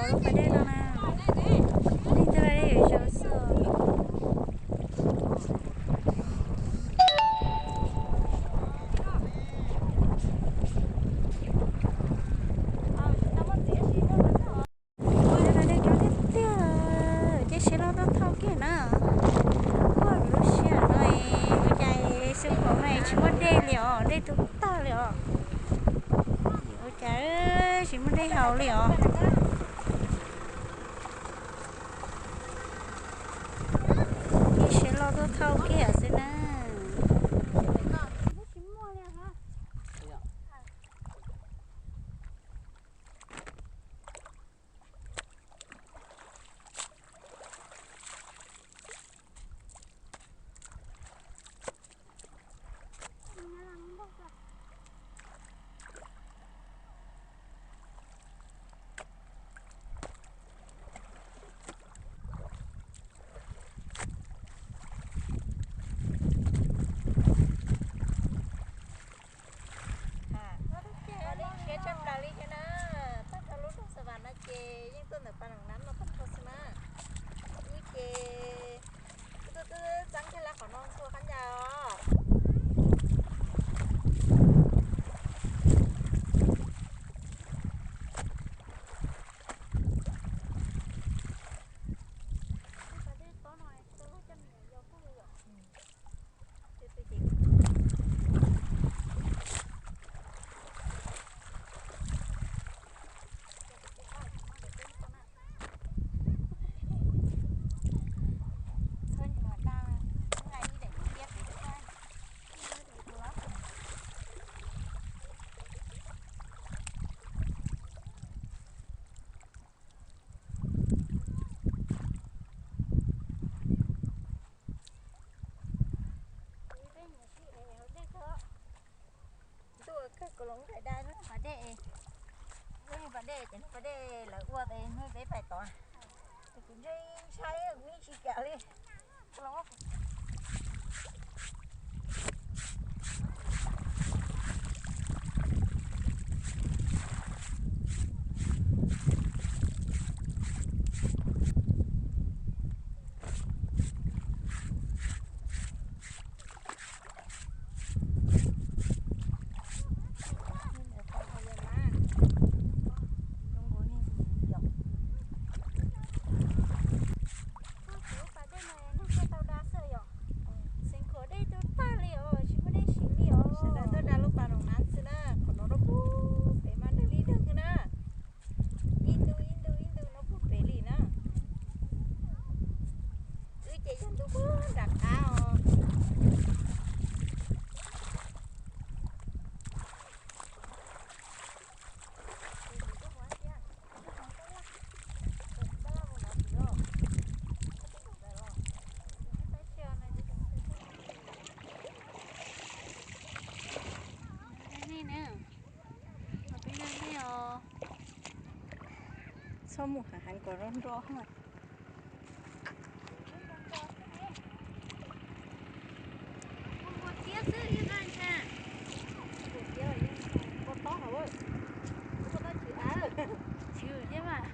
Pas dej no na, nej tuaj dej yuav zoo xwb. Ua no dej coob tiag tiag, ces siv loj tuaj thauj kiag na. Ua lub sij hawm no ua cas xyoo hauv no tsis muaj dej li os, dej tu tag li os. Ua cas tsis muaj dej haus li os. Ces siv loj tuaj thauj kiag xwb na. Ua dej ntshiab tshaj plaws li thiab na. Tag nrho lub nroog Xas Vas no ces yeej tuaj ntawm pas noom nab no tag nrho xwb na. Wb ces wb twb twb txeeb kiag lawm qhov no ntxhua qab ncauj os. Ntuj kawg, kuv los nqaim dab, pas dej, pas dej ces pas dej lawv ua ces peb pais tod. Ces kuv ntshai ntshai kuv yeej tsis kam li. Pas dej no nag tuaj tau da xwb yom. Xeev Khuam dej tu tag li os, tsis muaj dej siv li os. Sawv daws tuaj da lub pas noom nab xwb na, qhov no rau pem mas dawg li dawg xwb na. Ib ntu ib ntu ib ntu no puag pem li na. Wb ces yog ntu puag nram qab os. Txhob mus heev heev kom nro nro. Chwv thiab mas.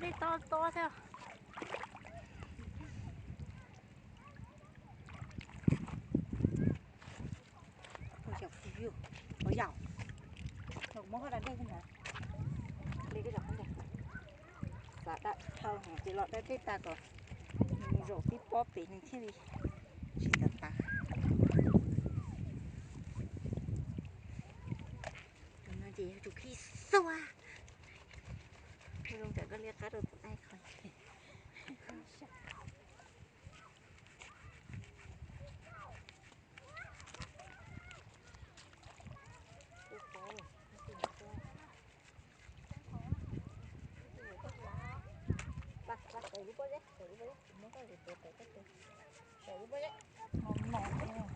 Dej tob tob thiab. Ua yam, ua yam, no kuv muab koj da dej ntawd, li koj zaum qhov ntawd, xav da dhau ces los da dej tas kom mus zaum tib pob pem nws thiaj li tsis tawv tawv. Tus no ces yog tus khib xua, zoo tam koj liab qab rau tus dai qhov. Lub pob zeb, lub pob zeb, muab koj tus tuav pem koj tus. Lub pob zeb. Mos mos.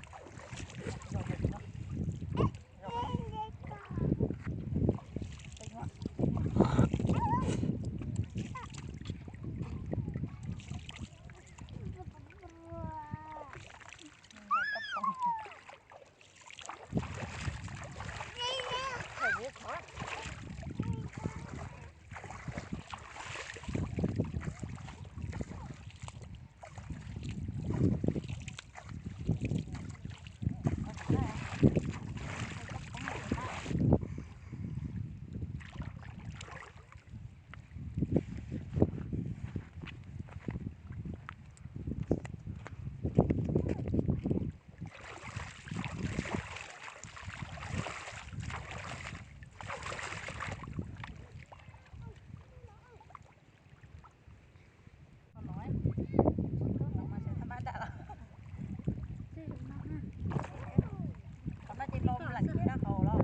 Qhov no ces lo lam kiv rau hauv los.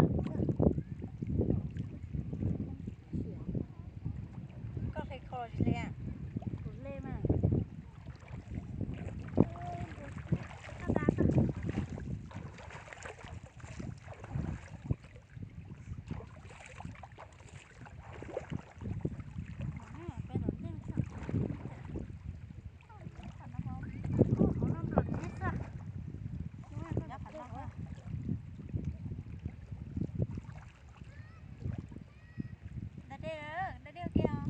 Koj hle khau los tsis hle? Kuv hle mas. Ntag dej, ntag dej ua ke os.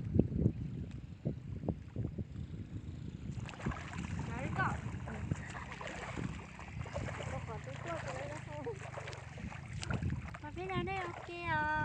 Mas peb ntag dej ua ke os.